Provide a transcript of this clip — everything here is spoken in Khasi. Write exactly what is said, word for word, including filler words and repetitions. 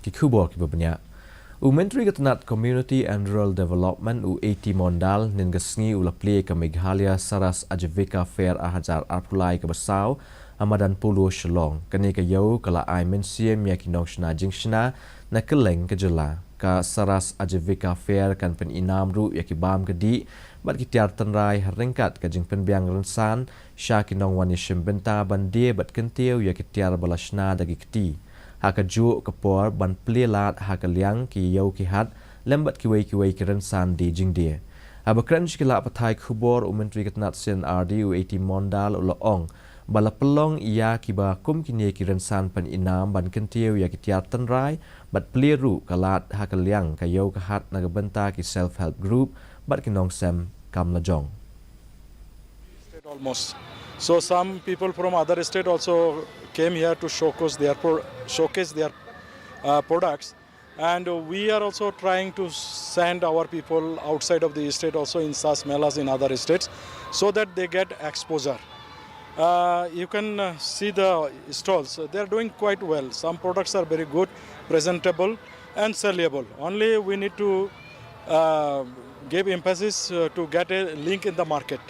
Ki khubor kiba bniah. U Myntri ka tnat Community and Rural Development u A T Mondal hynnin ka sngi u la plie ka Meghalaya Saras Ajivika Fair ar hajar arphew lai kaba saw ha madan Polo Shillong. Kane ka ïew ka la ai mynsiem ïa ki nongshna jingshna na kylleng ka jylla. Ka Saras Ajivika Fair kan pynïnam ruh ïa ki bam ka dih bad ki tiar tynrai ha ryngkat ka jingpynbiang rynsan sha ki nongwan ïashim bynta ban die bad kyntiew ïa ki tiar ba la shna da ki kti. Ha kajuh ka por ban plie lad ha ka liang ki ïew ki hat lem bad kiwei kiwei ki rynsan die jingdie. Haba kren sha ki lad pathai khubor u Myntri ka tnat C and R D u A T Mondal u la ong ba la pynlong ïa kiba kum kine ki rynsan pynïnam ban kyntiew ïa ki tiar tynrai bad plie ruh ka lad ha ka liang ka ïew ka hat na ka bynta ki self help group bad ki nongsem kam lajong. State almost. So some people from other state also came here to showcase their pro- showcase their uh, products, and we are also trying to send our people outside of the state also in such melas in other states, so that they get exposure. Uh, you can uh, see the stalls; they are doing quite well. Some products are very good, presentable, and sellable. Only we need to uh, give emphasis uh, to get a link in the market.